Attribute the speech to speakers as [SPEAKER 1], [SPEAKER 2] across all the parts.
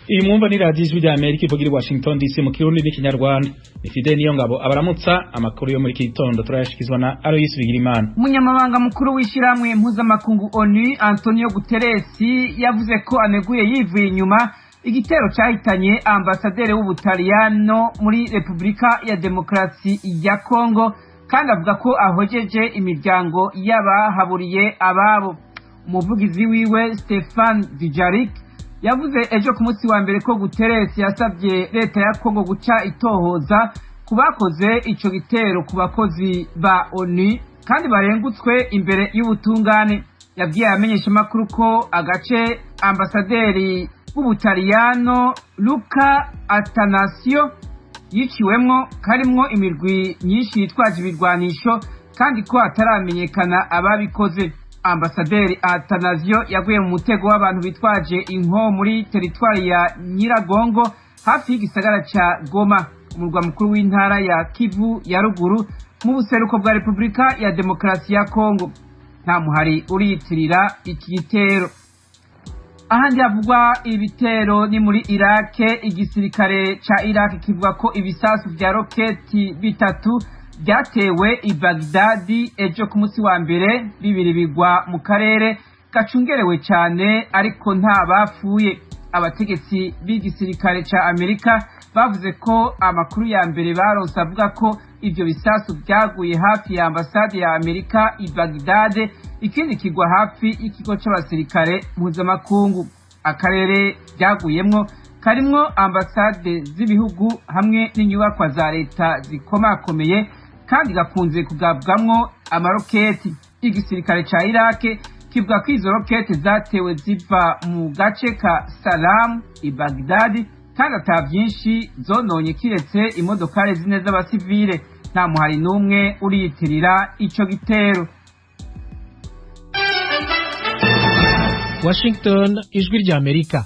[SPEAKER 1] Iyi mwumva ni radiyo Ijwi rya Amerika ivugira i Washington DC mu Kirundi n'ikinyarwanda. Ni Fidel Niyongabo abaramutsa. Amakuru yo muri iki gitondo turayashikizwa na Aloyes Bigirimana.
[SPEAKER 2] Umunyamabanga mukuru w'ishyirahamwe mpuzamakungu ONU, Antonio Guterres, yavuze ko aneguye yivuye inyuma igitero cyahitanye ambasaderi w'Ubutaliyano muri Repubulika ya Demokarasi ya Kongo, kandi avuga ko ahojeje imiryango y'abahaburiye ababo. Umuvugizi wiwe, Stefan Dujarric, yavuze ejo ku munsi wa mbere ko Guterres yasabye leta ya Kongo guca itohoza ku bakoze ico gitero ku bakozi ba ONU kandi barengutswe imbere y'ubutungane. Yabwiye abamenyeshamakuru ko agace ambasaderi w'Ubutaliyano Luca Atanasio yiciwemwo karimwo imirwi myinshi yitwaje ibirwanisho, kandi ko hataramenyekana ababikoze. Ambasaderi Atanasio yaguye mu mutego w'abantu bitwaje inko muri teritwari ya Nyiragongo, hafi y'igisagara ca Goma, umurwa mukuru w'intara ya Kivu ya Ruguru, mu buseruko bwa Repubulika ya Demokarasi ya Kongo. Nta muhari uriyitirira iki gitero. Ahandi havugwa ibitero ni muri Irake. Igisirikare ca Irake kivuga ko ibisasu vya roketi bitatu byatewe i Bagdadi ejo ku munsi wa mbere, bibiri bigwa mu karere gacungerewe cyane, ariko nta bapfuye. Abategetsi b'igisirikare ca Amerika bavuze ko amakuru ya mbere baronse avuga ko ivyo bisasu vyaguye hafi ya ambasade ya Amerika i Bagdad, ikindi kigwa hafi y'ikigo c'abasirikare mpuzamakungu. Akarere byaguyemwo karimwo ambasade z'ibihugu hamwe n'inyubakwa za leta zikomakomeye, kandi gakunze kugabwamwo amaroketi. Igisirikare ca Irake kivuga ko izo roketi zatewe ziva mu gace ka Salam i Bagdad, kandi ata byinshi zononye kiretse imodokari zine z'abasivile. Nta muhari n'umwe uriyitirira ico gitero.
[SPEAKER 3] Washington, Ijwi rya Amerika.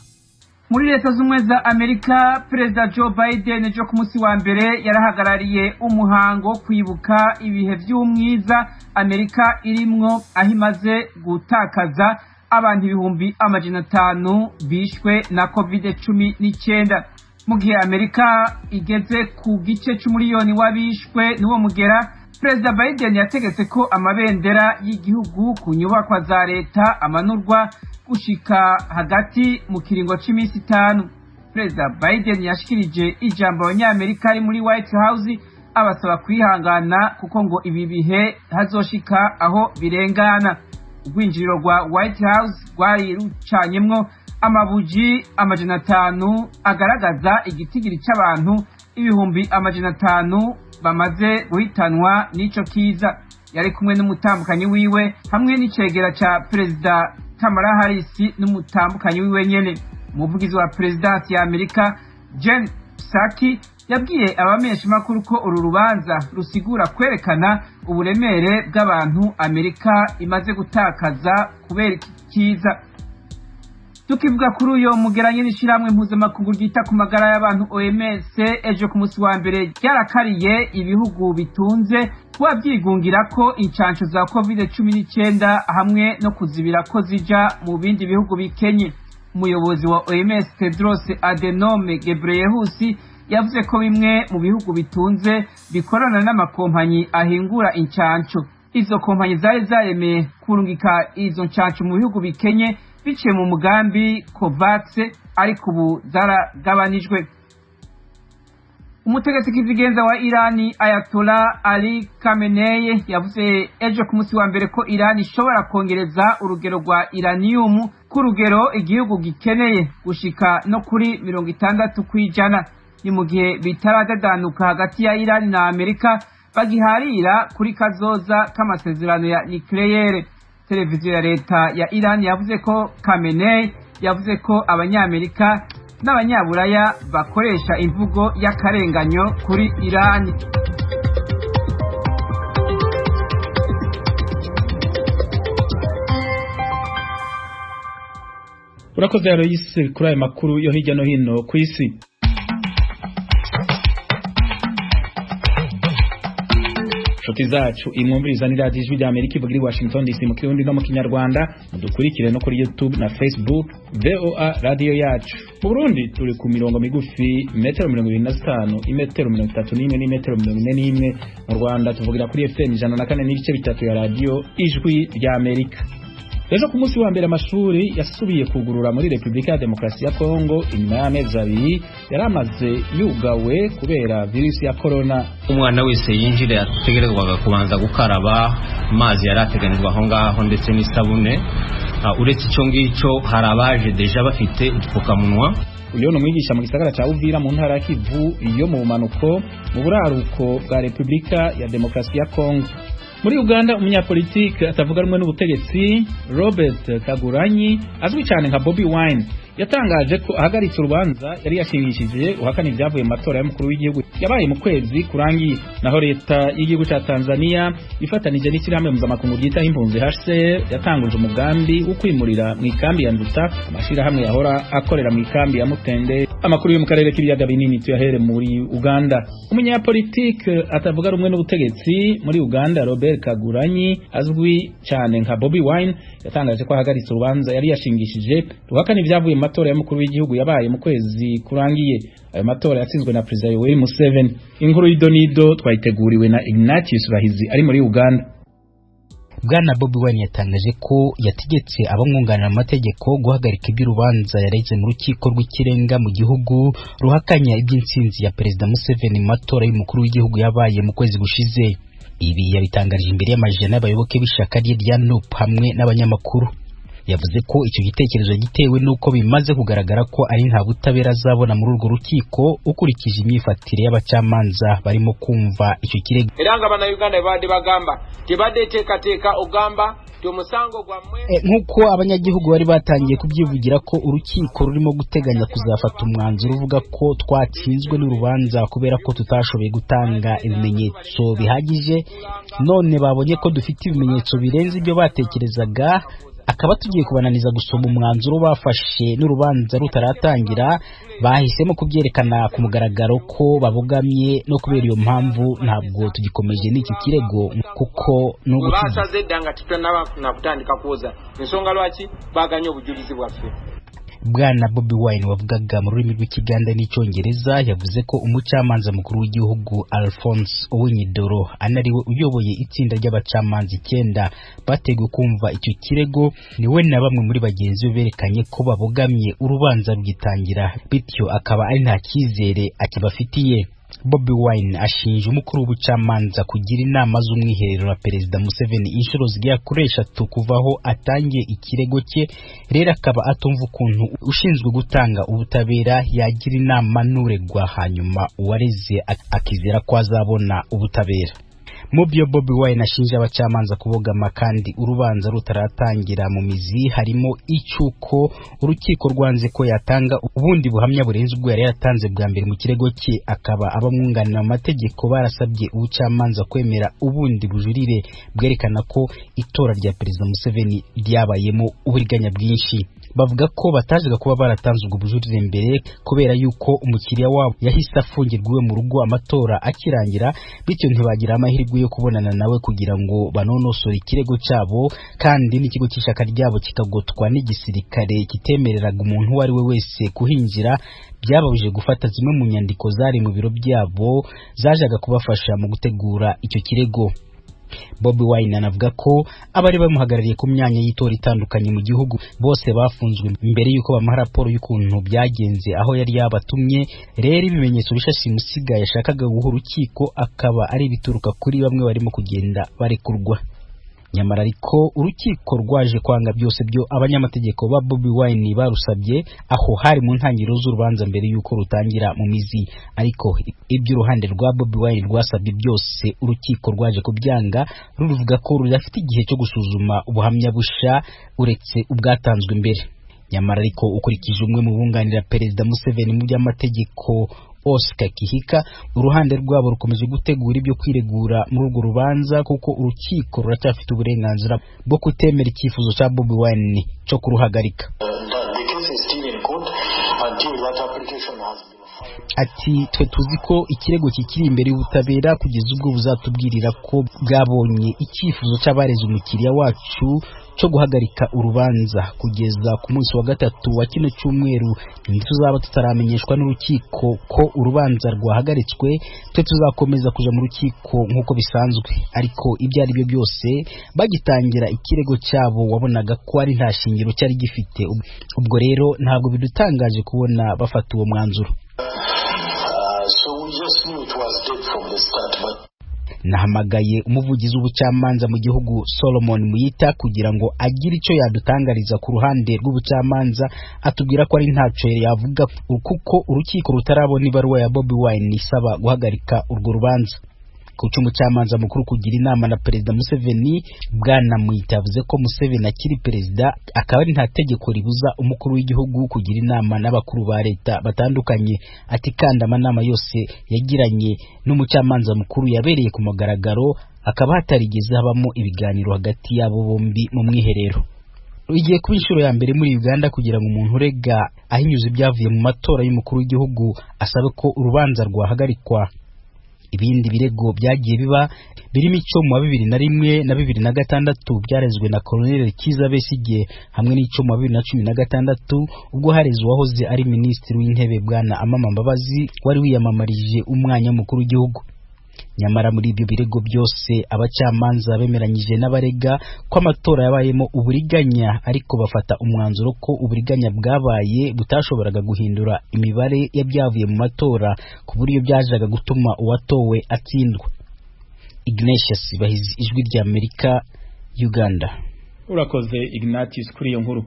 [SPEAKER 2] Muri Leta z'Ubumwe za Amerika, Perezida Joe Biden ejo ku munsi wa mbere yarahagarariye umuhango wo kwibuka ibihe vy'umwiza Amerika irimwo, aho imaze gutakaza abantu 500,000 bishwe na COVID-19. Mu gihe Amerika igeze ku gice c'umuriyoni w'abishwe n'uwo mugera, Perezida Biden yategetse ko amabendera y'igihugu ku nyubakwa za leta amanurwa gushika hagati mu kiringo c'iminsi 5. Perezida Biden yashikirije ijambo abanyamerika ari muri White House, abasaba kwihangana kuko ngo ibi bihe hazoshika aho birengana. Urwinjiriro rwa White House rwari rucanyemwo amabuji 500 agaragaza igitigiri c'abantu 500,000 bamaze guhitanwa n'ico kiza. Yari kumwe n'umutambukanyi wiwe hamwe n'icegera ca Perezida Kamala Harris n'umutambukanyi wiwe nyene. Umuvugizi wa perezidansi ya Amerika, Jen Psaki, yabwiye abamenyeshamakuru ko uru rubanza rusigura kwerekana uburemere bw'abantu Amerika imaze gutakaza kubera iki kiza. Tukivuga kuri uyo mugeranye n'ishirahamwe mpuzamakungu ryita ku magara y'abantu, OMS, ejo ku munsi wa mbere ryarakariye ibihugu bitunze kuba vyigungira ko incanco za COVID-19 hamwe no kuzibira ko zija mu bindi bihugu bikenye. Umuyobozi wa OMS, Tedros Adhanom Ghebreyesus, yavuze ko bimwe mu bihugu bitunze bikorana n'amakompanyi ahingura incanco. Izo kompanyi zari zaremeye kurungika izo ncanco mu bihugu bikenye biciye mu mugambi COVAX, ariko ubu zaragabanijwe. Umutegetsi kizigenza wa Irani, Ayatollah Ali Khamenei, yavuze ejo ku munsi wa mbere ko Irani ishobora kongereza urugero rwa uranium ku rugero igihugu gikeneye gushika no kuri 60%. Ni mu gihe bitaradadanuka hagati ya Irani na Amerika bagiharira kuri kazoza k'amasezerano ya nucleaire. Televiziyo ya leta ya Iran yavuze ko Khamenei yavuze ko abanyamerika n'abanyaburaya bakoresha imvugo y'akarenganyo kuri Iran.
[SPEAKER 1] Urakoze Aloyes kuri ayo makuru yo hirya no hino ku isi. Nshuti zacu imwumviriza ni radiyo Ijwi rya Amerika ivugira i Washington DC mu Kirundi no mu Kinyarwanda. Mudukurikire no kuri YouTube na Facebook VOA radiyo yacu. Mu Burundi turi ku mirongo migufi, metero 25, imetero 31 n'imetero 41. Mu Rwanda tuvugira kuri FM 104.3 ya radiyo Ijwi rya Amerika. Ejo ku munsi wa mbere amashuri yasubiye kugurura muri Republika ya Demokarasi ya Kongo inyuma y'amezi 2 yari amaze yugawe kubera virusi ya corona.
[SPEAKER 4] Umwana wese yinjira yategerezwaga kubanza gukaraba amazi yari ateganijwe aho ngaho ndetse n'isabune. Uretse icyo ngicyo hari abaje deja bafite udupfukamunwa.
[SPEAKER 1] Uyo ni umwigisha mu gisagara ca Uvira mu ntara ya Kivu yo mu bumanuko mu buraruko bwa Republika ya Demokarasi ya Kongo. Muri Uganda umunyapolitike atavuga rumwe n'ubutegetsi Robert Kaguranyi azwi cyane nka Bobi Wine yatangaje ko ahagaritse urubanza yari yashingishije uhakana ibyavuye mu matora y'umukuru w'igihugu yabaye mu kwezi kurangiye. Naho leta y'igihugu ca Tanzania ifatanije n'ishyirahamwe mpuzamakungu ryitaho impunzi HCR yatanguje umugambi wo kwimurira mu ikambi ya Nduta amashirahamwe yahora akorera mu ikambi ya Mutende. Amakuru yo mu karere k'ibiyaga binini tuyahere muri Uganda. Umunyapolitike atavuga rumwe n'ubutegetsi muri Uganda Robert Kaguranyi azwi cyane nka Bobi Wine yatangaje ko ahagaritse urubanza yari yashingishije ruhakana ibyavuye mu matora y'umukuru w'igihugu yabaye mu kwezi kurangiye. Ayo matora yatsinzwe na Perezida Yoweri Museveni. Inkuru y'idonido twayiteguriwe na Ignatius Bahizi ari muri Uganda.
[SPEAKER 5] Bwana Bobi Wine yatangaje ko yategetse abamwunganira mu mategeko guhagarika iby'urubanza yareze mu rukiko rw'ikirenga mu gihugu ruhakanya iby'intsinzi ya Perezida Museveni mu matora y'umukuru w'igihugu yabaye mu kwezi gushize. Ibi yabitangarije imbere y'amajana y'abayoboke b'ishyaka rye rya NUP hamwe n'abanyamakuru. Yavuze ko icyo gitekerezo gitewe n'uko bimaze kugaragara ko ari nta butabera azabona muri urwo rukiko ukurikije imyifatire y'abacamanza barimo kumva icyo kirego.
[SPEAKER 2] Era nga Bannayuganda babadde bagamba tebadde teekateeka ogamba
[SPEAKER 5] Nk'uko abanyagihugu bari batangiye kubyivugira ko urukiko rurimo guteganya kuzafata umwanzuro uvuga ko twatsinzwe n'urubanza kubera ko tutashoboye gutanga ibimenyetso bihagije, none babonye ko dufite ibimenyetso birenze ibyo batekerezaga, akaba tugiye kubananiza gusoma umwanzuro bafashe n'urubanza rutaratangira. Bahisemo kubyerekana ku mugaragaro ko babogamye, no kubera iyo mpamvu ntabwo tugikomeje n'iki kirego kuko
[SPEAKER 2] basaze dda nga tetunnaba na kutandika kuwoza ensonga lwaki baganye obujulizi bwaffe.
[SPEAKER 5] Bwana Bobi Wine wavugaga mu rurimi rw'Ikiganda n'Icyongereza yavuze ko umucamanza mukuru w'igihugu Alphonse Owiny-Dollo anariwe uyoboye itsinda ry'abacamanza 9 bateguye kumva icyo kirego, niwe na bamwe muri bagenzi be berekanye ko babogamye urubanza rugitangira, bityo akaba ari nta cyizere akibafitiye. Bobi Wine ashinja umukuru w'ubucamanza kugira inama z'umwiherero na Perezida Museveni inshuro zigera kuri 3 kuva aho atangiye ikirego cye, rero akaba atumva ukuntu ushinzwe gutanga ubutabera yagira inama n'uregwa hanyuma uwareze akizera ko azabona ubutabera. Mu byo Bobi Wine ashinja abacamanza kubogama kandi urubanza rutaratangira mu mizi harimo icyuko urukiko rwanze ko yatanga ubundi buhamya burenze ubwo yari yaratanze bwa mbere mu kirego cye, akaba abamwunganira mu mategeko barasabye ubucamanza kwemera ubundi bujurire bwerekana ko itora rya Perezida Museveni ryabayemo uburiganya bwinshi. Bavuga ko batajaga kuba baratanze ubwo bujurire mbere kubera yuko umukiriya wabo yahise afungirwa iwe mu rugo amatora akirangira, bityo ntibagira amahirwe yo kubonana nawe kugira ngo banonosore ikirego cyabo, kandi n'ikigo cy'ishyaka ryabo kikagotwa n'igisirikare kitemereraga umuntu uwo ari we wese kuhinjira. Byababujije gufata zimwe mu nyandiko zari mu biro byabo zajaga kubafasha mu gutegura icyo kirego. Bobi Wine anavuga ko abari bamuhagarariye ku myanya y'itora itandukanye mu gihugu bose bafunzwe mbere y'uko bamuha raporo y'ukuntu byagenze aho yari yabatumye. Rero ibimenyetso bishya simusiga yashakaga guha urukiko akaba ari ibituruka kuri bamwe barimo kugenda barekurwa. Nyamara ariko urukiko rwaje kwanga byose byo abanyamategeko ba Bobi Wine barusabye, aho hari mu ntangiriro z'urubanza mbere y'uko rutangira mu mizi. Ariko iby'uruhande rwa Bobi Wine rwasabye byose urukiko rwaje kubyanga, ruvuga ko rudafite igihe cyo gusuzuma ubuhamya busha uretse ubwatanzwe mbere. Nyamara ariko ukurikije umwe mu bunganira Perezida Museveni mu by'amategeko Oscar Kihika, uruhande rwabo rukomeje gutegura ibyo kwiregura muri urwo rubanza kuko urukiko ruracyafite uburenganzira bwo kutemera icyifuzo cya Bobi Wine cyo kuruhagarika. Ati twe tuzi ko ikirego kikiri imbere y'ubutabera kugeza ubwo buzatubwirira ko bwabonye icyifuzo cy'abareze umukiriya wacu cyo guhagarika urubanza kugeza ku munsi wa gatatu wa kino cyumweru. Ntituzaba tutaramenyeshwa n'urukiko ko urubanza rwahagaritswe, twe tuzakomeza kuja mu rukiko nk'uko bisanzwe. Ariko ibyo ari byo byose, bagitangira ikirego cyabo wabonaga ko ari nta shingiro cyari gifite. Ubwo rero ntabwo bidutangaje kubona bafata uwo mwanzuro. Nahamagaye umuvugizi w'ubucamanza mu gihugu Solomon Muyita kugira ngo agire icyo yadutangariza ku ruhande rw'ubucamanza, atubwira ko ari ntacyo yavuga kuko urukiko rutarabona ibaruwa ya Bobi Wine isaba guhagarika urwo rubanza. Ku cy'umucamanza mukuru kugira inama na Perezida Museveni, Bwana Muyita yavuze ko Museveni akiri perezida, akaba ari nta tegeko ribuza umukuru w'igihugu kugira inama n'abakuru ba leta batandukanye. Ati kandi amanama yose yagiranye n'umucamanza mukuru yabereye ku mugaragaro, hakaba hatarigeze habamo ibiganiro hagati y'abo bombi mu mwiherero. Igiye kuba inshuro ya mbere muri Uganda kugira ngo umuntu urega ahinyuze ibyavuye mu matora y'umukuru w'igihugu asabe ko urubanza rwahagarikwa. Ibindi birego byagiye biba birimo icyo mu wa 2001 na 2006 byarezwe na Colonel Kizza Besigye, hamwe n'icyo mu wa 2016 ubwo harezwe uwahoze ari minisitiri w'intebe Bwana Amama Mbabazi wari wiyamamarije umwanya mukuru w'igihugu. Nyamara muri ibyo birego byose abacamanza bemeranyije n'abarega ko amatora yabayemo uburiganya, ariko bafata umwanzuro ko uburiganya bwabaye butashoboraga guhindura imibare y'ibyavuye mu matora ku buryo byajaga gutuma uwatowe atsindwa. Ignatius Bahizi, Ijwi rya Amerika, Uganda.
[SPEAKER 1] Urakoze Ignatius kuri iyo nkuru.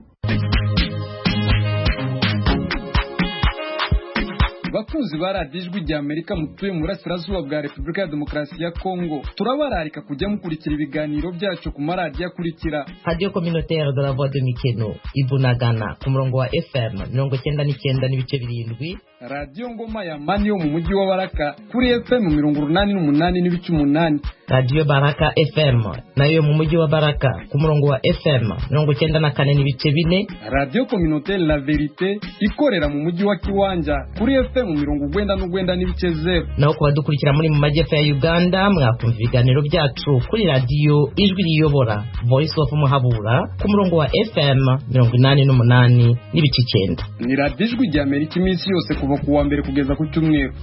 [SPEAKER 6] Bakunzi ba radiyo Ijwi rya Amerika mutuye mu burasirazuba bwa Repubulika ya Demokarasi ya Kongo, turabararika kujya mukurikira ibiganiro byacu ku maradiyo akurikira:
[SPEAKER 7] Radio Communautaire de la Voix de Mikeno Ibunagana ku murongo wa FM 99.7,
[SPEAKER 6] Radiyo Ngoma ya Mani yo mu mujyi wa Baraka kuri FM 88.8,
[SPEAKER 7] Radiyo Baraka FM nayo mu mujyi wa Baraka ku murongo wa FM 94.4,
[SPEAKER 6] Radiyo Communautaire la Verite ikorera mu mujyi wa Kiwanja kuri FM 99.0.
[SPEAKER 7] Naho ku badukurikira muri mu majyepfo ya Uganda, mwakumva ibiganiro byacu kuri radiyo Ijwi Riyobora Voice of Muhabura ku murongo wa FM 88.9.
[SPEAKER 6] Ni radiyo Ijwi rya Amerika iminsi yose kuva ku wa mbere kugeza ku cyumweru.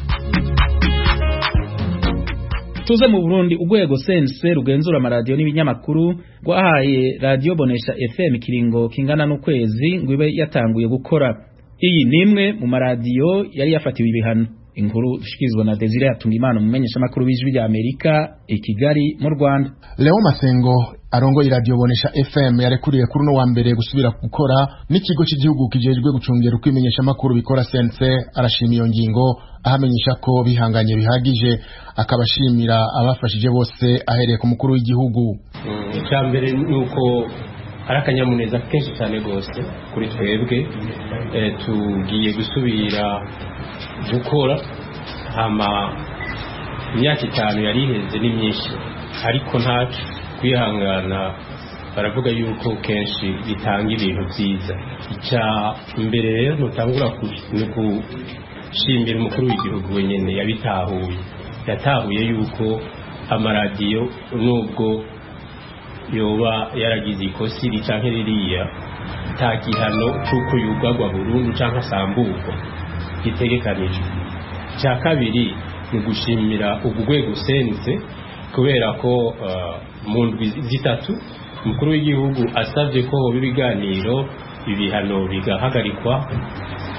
[SPEAKER 1] Tuze mu Burundi, urwego sense rugenzura amaradiyo n'ibinyamakuru rwahaye radiyo Bonesha FM ikiringo kingana n'ukwezi ngo ibe yatanguye gukora. Iyi ni imwe mu maradiyo yari yafatiwe ibihano. Inkuru dushikirizwa na Desire Hatungimana, umumenyeshamakuru w'Ijwi rya Amerika i Kigali mu Rwanda.
[SPEAKER 8] Leo Masengo arongoye iradiyo Bonesha FM yarekuriye kuri uno wa mbere gusubira gukora n'ikigo cy'igihugu kijejwe gucungera uko imenyeshamakuru bikora sense, arashima iyo ngingo, ahamenyesha ko bihanganye bihagije, akabashimira abafashije bose ahereye ku mukuru w'igihugu.
[SPEAKER 4] Icya mbere ni uko ari akanyamuneza kenshi cyane rwose kuri twebwe, tugiye gusubira gukora hama imyaka 5 yari iheze ni myinshi, ariko ntacu kwihangana, baravuga yuko kenshi bitanga ibintu byiza. Icya mbere rero ntutangura ni gushimira umukuru w'igihugu wenyine yabitahuye, yatahuye yuko amaradiyo nubwo yoba yaragize ikosi iri canke ririya, nta gihano c'uko yugagwa burundu canke asamburwa gitegekanijwe. Icya kabiri ni ugushimira urwego sense, kubera ko mu ndwi 3 umukuru w'igihugu asabye ko hoba ibiganiro, ibihano bigahagarikwa.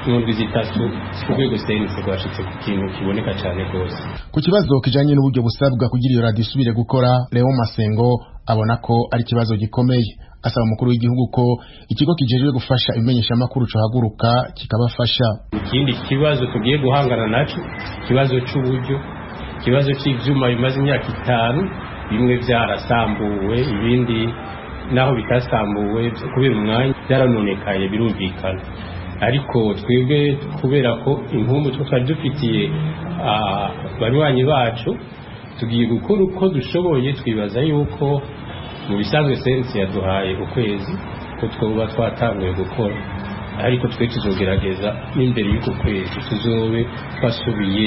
[SPEAKER 4] Mu ndwi 3 urwego sense rwashitse ku kintu kiboneka cyane rwose.
[SPEAKER 8] Ku kibazo kijanye n'uburyo busabwa kugira iyo radiyo isubire gukora, Leo Masengo abona ko ari ikibazo gikomeye, asaba umukuru w'igihugu ko ikigo kijejwe gufasha ibimenyeshamakuru cohaguruka kikabafasha.
[SPEAKER 4] Ikindi kibazo tugiye guhangana naco, ikibazo c'uburyo, ikibazo cy'ivyuma bimaze imyaka 5, bimwe byarasambuwe, ibindi naho bitasambuwe kubera umwanya byaranonekaye, birumvikana. Ariko twebwe kubera ko inkumbu twari dufitiye abanywanyi bacu, tugiye gukora uko dushoboye. Twibaza yuko mu bisanzwe sense yaduhaye ukwezi ko twoba twatanguye gukora, Ariko twe tuzogerageza n'imbere y'uko kwezi tuzobe twasubiye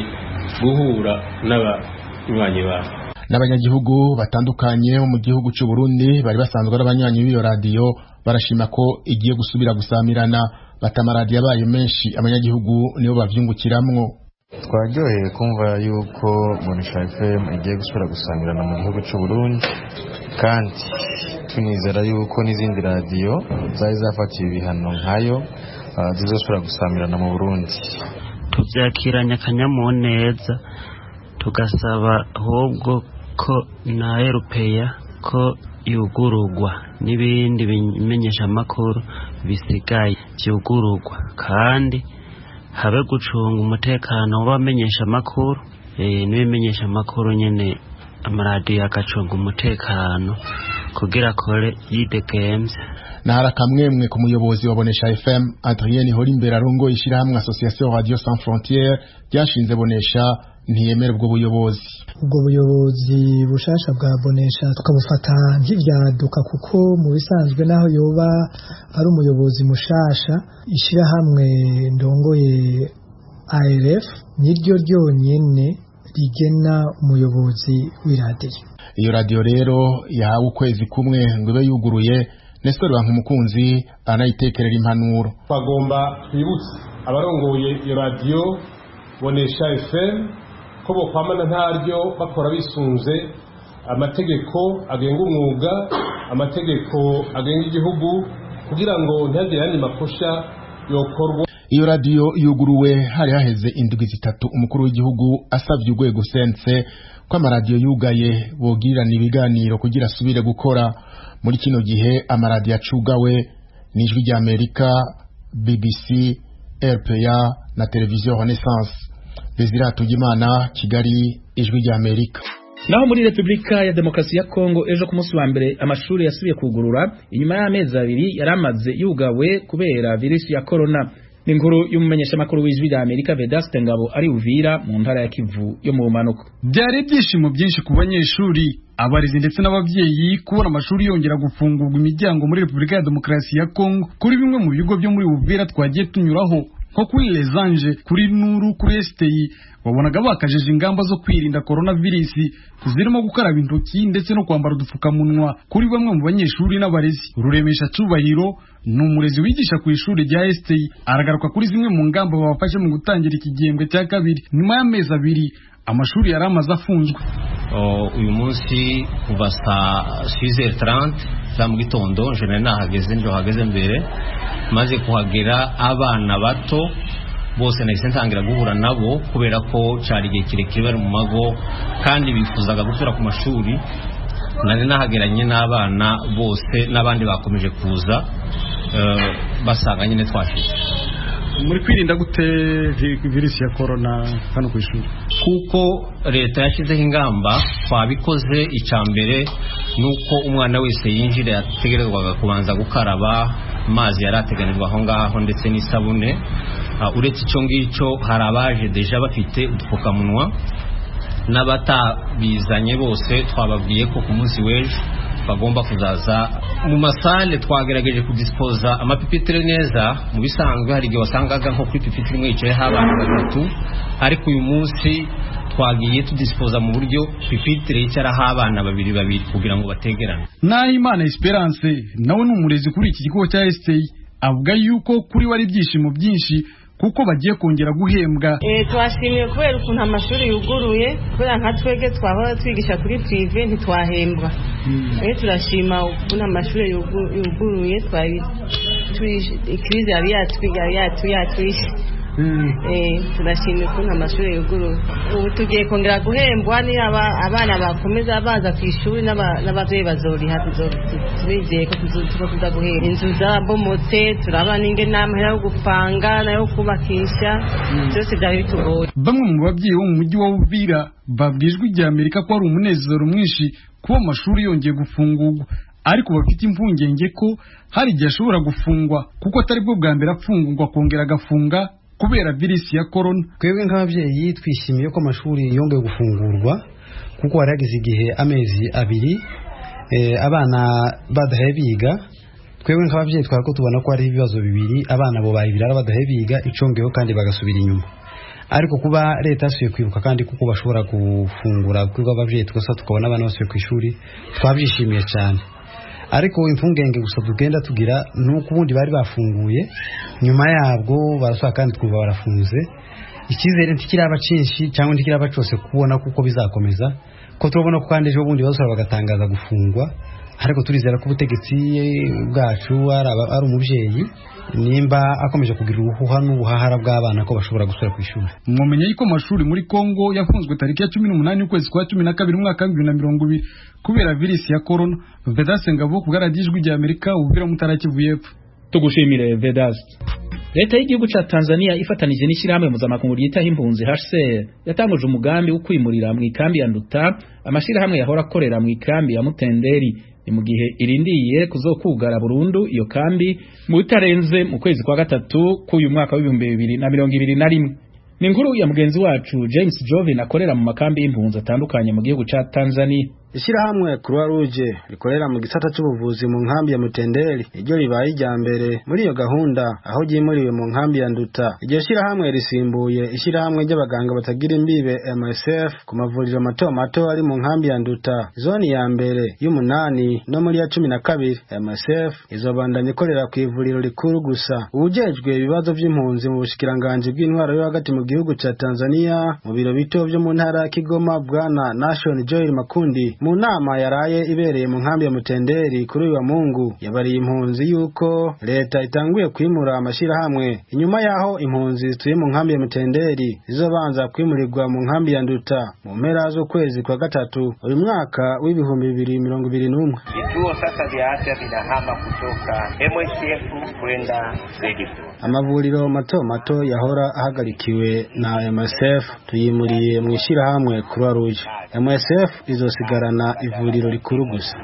[SPEAKER 4] guhura n'abanywanyi bacu.
[SPEAKER 8] N'abanyagihugu batandukanye bo mu gihugu cy'u Burundi bari basanzwe ari abanywanyi b'iyo radiyo barashima ko igiye gusubira gusamirana, batamaradiyo abaye menshi abanyagihugu nibo bavyungukiramwo.
[SPEAKER 9] Twaryoheye kumva yuko Bonesha FM igiye gusubira gusamirana mu gihugu cy'u Burundi, kandi tunizera yuko n'izindi radiyo zari zafatiwe ibihano nkayo zizosubira gusamirana mu Burundi.
[SPEAKER 10] Tubyakiranye akanyamuneza, tugasaba ahubwo ko na erupeya ko yugururwa n'ibindi bimenyeshamakuru bisigaye byugururwa, kandi habe gucunga umutekano w'abamenyeshamakuru n'ibimenyeshamakuru nyine, amaradiyo agacunga umutekano kugira akore yidegemvye.
[SPEAKER 8] Nahari akamwemwe ku muyobozi wa Bonesha FM Adrien Horimbere arongoye ishirahamwe Association Radio Sans Frontières ryashinze Bonesha, ntiyemera ubwo buyobozi.
[SPEAKER 11] Ubwo buyobozi bushasha bwa Bonesha tukabufata nk'ivyaduka, kuko mu bisanzwe naho yoba ari umuyobozi mushasha, ishirahamwe ndongoye ARF niryo ryonyene rigena umuyobozi w'iradiyo.
[SPEAKER 8] Iyo radiyo rero yahawe ukwezi kumwe ngo ibe yuguruye. Nestor Bankumukunzi anayitekerera impanuro.
[SPEAKER 12] Twagomba twibutse abarongoye iyo radiyo Bonesha FM ko bokwamana ntaryo bakora bisunze amategeko agenga umwuga, amategeko agenga igihugu, kugira ngo ntihagire ayandi makosa yokorwa.
[SPEAKER 8] Iyo radiyo yuguruwe hari haheze indwi 3 umukuru w'igihugu asavye urwego sense ko amaradiyo yugaye bogirirana ibiganiro kugira asubire gukora. Muri kino gihe amaradiyo acugawe n'Ijwi rya Amerika, BBC, RPA na Televiziyo Renaissance. Desire Hatungimana, Kigali, Ijwi rya Amerika.
[SPEAKER 1] Naho muri Republika ya Demokarasi ya Kongo ejo ku munsi wa mbere amashuri yasubiye kugurura inyuma y'amezi 2 yaramaze yugawe kubera virusi ya corona. Ni inkuru y'umumenyeshamakuru w'Ijwi rya Amerika Vedaste Ngabo ari Uvira mu ntara ya Kivu yo mu bumanuko.
[SPEAKER 6] Byari ibyishimo byinshi ku banyeshuri, abarezi ndetse n'ababyeyi kubona amashuri yongera gufungurwa imiryango muri Republika ya Demokarasi ya Kongo. Kuri bimwe mu bigo byo muri Uvira twagiye tunyuraho, nko kuri Les Anges, kuri Nuru, kuri STI, wabonaga bakajeje ingamba zo kwirinda coronavirus zirimo gukaraba intoki ndetse no kwambara udupfukamunwa kuri bamwe mu banyeshuri n'abarezi. Ruremesha Cyubahiro ni umurezi wigisha ku ishuri rya STI, aragaruka kuri zimwe mu ngamba babafashe mu gutangira iki gihembwe cya kabiri nyuma y'amezi 2 amashuri yari amaze afunzwe.
[SPEAKER 13] Uyu munsi kuva saa 6h30 za mu gitondo nje nari nahageze, nje hageze mbere, maze kuhagera abana bato bose nahise ntangira guhura nabo kubera ko cyari igihe kirekire bari mu mago kandi bifuzaga gusubira ku mashuri. Nari nahageranye n'abana bose n'abandi bakomeje kuza basanga nyine twashize.
[SPEAKER 6] Muri kwirinda gute virusi ya corona hano ku ishuri?
[SPEAKER 13] Kuko leta yashyizeho ingamba twabikoze. Icya mbere nuko umwana wese yinjira yategerezwaga kubanza gukaraba amazi yari ateganijwe aho ngaho ndetse n'isabune. Uretse icyo ngicyo hari abaje deja bafite udupfukamunwa, n'abatabizanye bose twababwiye ko ku munsi w'ejo bagomba kuzaza mu masale. Twagerageje kudispoza amapipitire neza. Mu bisanzwe hari igihe wasangaga nko kuri pipitire imwe yicayeho abantu 3, ariko uyu munsi twagiye tudispoza mu buryo pipitire yicaraho abana 2 kugira ngo bategerane.
[SPEAKER 6] Nahimana Esperance nawe ni umurezi kuri iki kigo cya STI, avuga yuko kuri we ari ibyishimo byinshi kuko bagiye kongera guhembwa.
[SPEAKER 14] Twashimiye kubera ukuntu amashuri yuguruye, kubera nka twebwe twahora twigisha kuri prive ntitwahembwa. Turashima ukuntu amashuri yuguruye, twari ikirize yari yatwishe. Turashimye ukuntu amashuri yuguruye. Ubu tugiye kongera guhembwa, ni abana bakomeza baza ku ishuri n'ababyeyi bazoriha, turizeye ko tuza guhembwa. Inzu zarabomotse, turabana ingene n'amahera yo gupanga nayo kubakisha, byose byari bitugoye.
[SPEAKER 6] Bamwe mu babyeyi bo mu mujyi wa Uvira babwiye Ijwi rya Amerika ko ari umunezero mwinshi kuba amashuri yongeye gufungurwa, ariko bafite impungenge ko hari igihe ashobora gufungwa kuko atari bwo bwa mbere afungurwa akongera agafunga kubera virusi ya corona.
[SPEAKER 15] Twebwe nk'ababyeyi twishimiye ko amashuri yongeye gufungurwa kuko hari hageze igihe amezi 2 abana badahaye biga. Twebwe nk'ababyeyi twari ko tubona ko hari ibibazo bibiri, abana bo bayibirara badahe biga, icongeho kandi bagasubira inyuma. Ariko kuba leta yasubiye kwibuka kandi kuko bashobora gufungura kwiga ababyeyi twese tukabona abana basubiye ku ishuri, twabyishimiye cyane. Ariko impungenge gusa tugenda tugira nuko ubundi bari bafunguye, nyuma yabwo barasaba kandi twumva barafunze. Icyizere ntikiraba cyinshi cyangwa ntikiraba cyose kubona kuko bizakomeza, ko turabona ko kandi ejo bundi bazasubira bagatangaza gufungwa. Ariko turizera ko ubutegetsi bwacu ari umubyeyi, nimba akomeje kugira ubuhuha n'ubuhahara bw'abana ko bashobora gusubira ku ishuri.
[SPEAKER 6] Mwamenye yuko amashuri muri Kongo yafunzwe tariki ya 18 ukwezi kwa 12 umwaka wa 2020 kubera virus ya corona. Vedaste Ngabo ku bwa Ijwi rya Amerika, Uvira, Mutara, Kivu y'Epfo.
[SPEAKER 1] Tugushimire Vedaste. Leta y'igihugu ca Tanzania ifatanije n'ishirahamwe mpuzamakungu ryitaho impunzi HCR yatanguje umugambi wo kwimurira mu ikambi ya Nduta amashirahamwe yahora akorera mu ikambi ya Mutenderi. Ni mu gihe irindiye kuzokugara burundu iyo kambi mu bitarenze mu kwezi kwa gatatu k'uyu mwaka w'ibihumbi 2021. Ni inkuru ya mugenzi wacu James Jovin akorera mu makambi y'impunzi atandukanye mu gihugu ca Tanzania.
[SPEAKER 16] Ishirahamwe Croix Rouge rikorera mu gisata c'ubuvuzi mu nkambi ya Mutenderi iryo ribaye irya mbere muri iyo gahunda, aho ryimuriwe mu nkambi ya Nduta. Iryo shirahamwe risimbuye ishirahamwe ry'abaganga batagira imbibe MSF ku mavuriro mato mato ari mu nkambi ya Nduta, zone ya mbere y'umunani no muri ya 12. MSF izobandanya ikorera ku ivuriro rikuru gusa. Uwujejwe ibibazo vy'impunzi mu bushikiranganji bw'intwaro yo hagati mu gihugu ca Tanzania mu biro bito vyo mu ntara ya Kigoma, Bwana Nation Joel Makundi, mu nama yaraye ibereye mu nkambi ya Mutenderi kuri uyu wa Mungu, yabariye impunzi yuko leta itanguye kwimura amashirahamwe inyuma yaho impunzi zituye mu nkambi ya Mutenderi zizobanza kwimurirwa mu nkambi ya Nduta mu mpera z'ukwezi kwa gatatu uyu mwaka w'ibihumbi 2021.
[SPEAKER 17] Vituo sasa vya afya vinahama kutoka MSF kwenda ZDF.
[SPEAKER 16] Amavuriro mato mato yahora ahagarikiwe na MSF tuyimuriye mu ishirahamwe Croix Rouge. MSF izosigarana ivuriro rikuru gusa.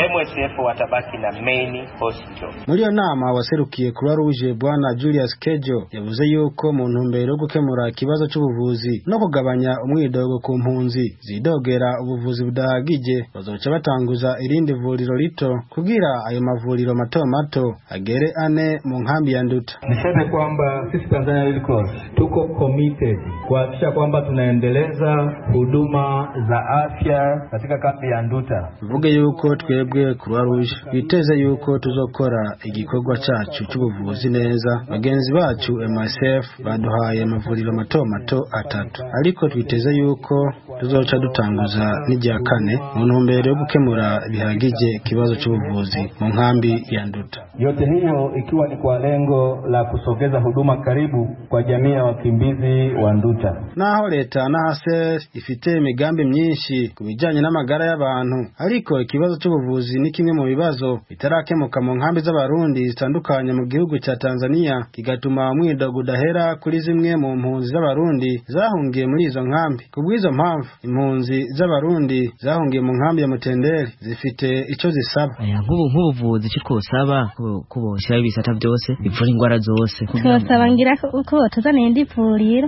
[SPEAKER 17] MSF watabaki na main hospital.
[SPEAKER 16] Muri iyo nama waserukiye Croix Rouge Bwana Julius Kejo yavuze yuko mu ntumbero yo gukemura ikibazo c'ubuvuzi no kugabanya umwidogo ku mpunzi zidogera ubuvuzi budahagije, bazoca batanguza irindi vuriro rito kugira ayo mavuriro mato mato agere ane mu nkambi ya Nduta.
[SPEAKER 18] Niseme kwamba sisi Tanzania Red Cross tuko committed kuhakikisha kwamba tunaendeleza huduma za afya katika kambi ya Nduta.
[SPEAKER 16] Mvuge yuko twebwe Croix Rouge biteze yuko tuzokora igikorwa cacu c'ubuvuzi neza. Bagenzi bacu MSF baduhaye amavuriro mato mato atatu, ariko twiteze yuko tuzoca dutanguza n'irya kane mu ntumbero yo gukemura bihagije ikibazo c'ubuvuzi mu nkambi ya Nduta.
[SPEAKER 18] Yote hiyo ikiwa ni kwa lengo la kusogeza huduma karibu kwa jamii ya wakimbizi wa Nduta.
[SPEAKER 16] Naho leta na HCR ifite imigambi myinshi ku bijanye n'amagara y'abantu, ariko ikibazo c'ubuvuzi ni kimwe mu bibazo bitarakemuka mu nkambi z'abarundi zitandukanye mu gihugu ca Tanzania, kigatuma umwidogo udahera kuri zimwe mu mpunzi z'abarundi zahungiye muri izo nkambi. Kubw'izo mpamvu impunzi z'abarundi zahungiye mu nkambi ya Mutenderi zifite ico zisaba.
[SPEAKER 19] Nk'ubuvuzi ico twosaba ko boshyiraho ibisata byose bivura ingwara zose.
[SPEAKER 20] Twosaba ngira ko botuzanira indi vuriro,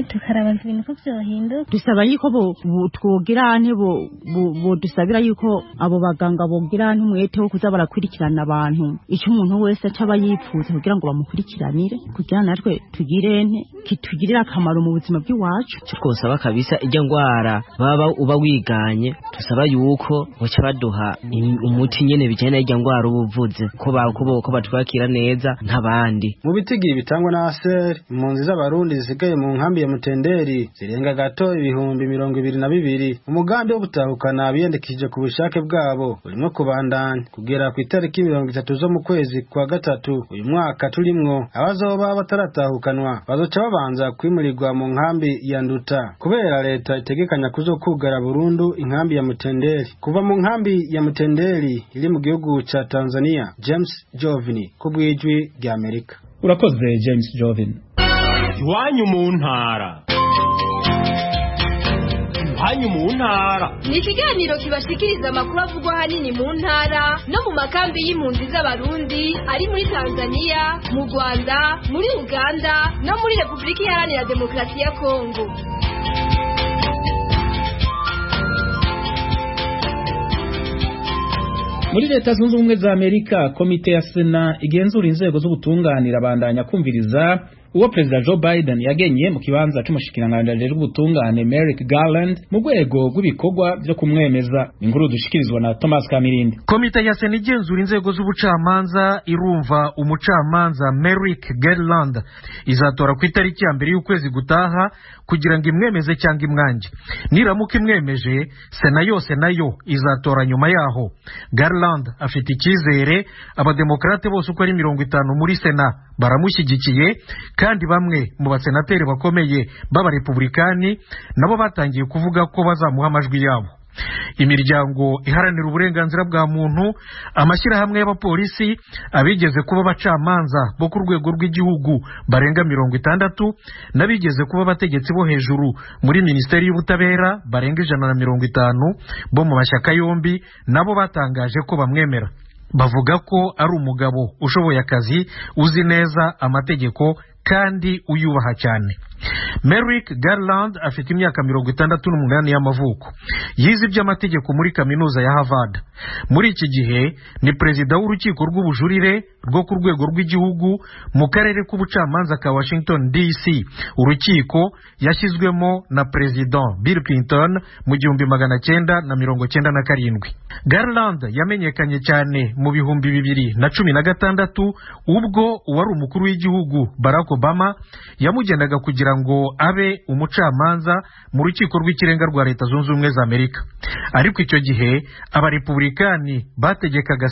[SPEAKER 20] tukaraba ibintu ko vyohinduka.
[SPEAKER 21] Dusaba yuko twogira ante bodusabira yuko abo baganga bogira umwete wo kuza barakurikirana abantu, icyo umuntu wese acaba yipfuza kugira ngo bamukurikiranire, kugira natwe tugire kitugirira akamaro mu buzima bw'iwacu.
[SPEAKER 19] Icyo twosaba kabisa, ijya ngwara baba uba wiganye, tusaba yuko boca baduha umuti nyene bijanye n'ijya ngwara ubuvuze ko batwakira neza nk'abandi.
[SPEAKER 16] Mu bitigi bitangwa na ASER, impunzi z'abarundi zisigaye mu nkambi ya Mutenderi zirenga gato 22,000. Umugambi wo gutahukana biyandikishije ku bushake bwabo urimo kubandanya kugera ku itariki 30 zo mu kwezi kwa gatatu uyu mwaka turimwo. Abazoba bataratahukanwa bazoca babanza kwimurirwa mu nkambi ya Nduta, kubera leta itegekanya kuzokugara burundu inkambi ya Mutenderi. Kuva mu nkambi ya Mutenderi iri mu gihugu ca Tanzania, James Jovini ku bw'Ijwi rya Amerika.
[SPEAKER 1] Urakoze James Jovin.
[SPEAKER 4] Iwanyu mu ntara. Iwanyu mu ntara
[SPEAKER 22] ni ikiganiro kibashikiriza amakuru avugwa ahanini mu ntara no mu makambi y'impunzi z'abarundi ari muri Tanzania, mu Rwanda, muri Uganda no muri Repubulika Iharanira Demokarasi ya Kongo.
[SPEAKER 1] Muri Leta Zunze Ubumwe za Amerika, komite ya Sena igenzura inzego z'ubutunganira bandanya kumviriza uwo Perezida Joe Biden yagenye mu kibanza c'umushikiranganji ajejwe ubutungane Merrick Garland mu rwego rw'ibikorwa vyo kumwemeza. Inkuru dushikirizwa na Thomas Kamirindi.
[SPEAKER 2] Komite ya Sena igenzura inzego z'ubucamanza irumva umucamanza Merrick Garland. Izatora ku itariki ya 1 y'ukwezi gutaha kugira ngo imwemeze cyangwa imwange. Niramuka imwemeje, Sena yose nayo izatora nyuma yaho. Garland afite icyizere, abademokrate bose uko ari 50 muri Sena baramushyigikiye, kandi bamwe mu basenateri bakomeye b'abarepublikani nabo batangiye kuvuga ko bazamuha amajwi yabo. Imiryango iharanira uburenganzira bwa muntu, amashyirahamwe y'abapolisi, abigeze kuba abacamanza bo ku rwego rw'igihugu barenga 60, n'abigeze kuba abategetsi bo hejuru muri Minisiteri y'Ubutabera barenga 150 bo mu mashyaka yombi, nabo batangaje ko bamwemera. Bavuga ko ari umugabo ushoboye akazi, uzi neza amategeko kandi uyubaha cyane. Merrick Garland afite imyaka 68 y'amavuko. Yize iby'amategeko muri kaminuza ya Harvard. Muri iki gihe ni perezida w'urukiko rw'ubujurire rwo ku rwego rw'igihugu mu karere k'ubucamanza ka Washington DC. Urukiko yashyizwemo na Perezida Bill Clinton mu 1997. Garland yamenyekanye cyane mu 2016 ubwo uwari umukuru w'igihugu Barack Obama yamugendaga kugira ngo abe umucamanza mu rukiko rw'ikirenga rwa Leta Zunze Ubumwe za Amerika. Ariko icyo gihe abarepublikani bategekaga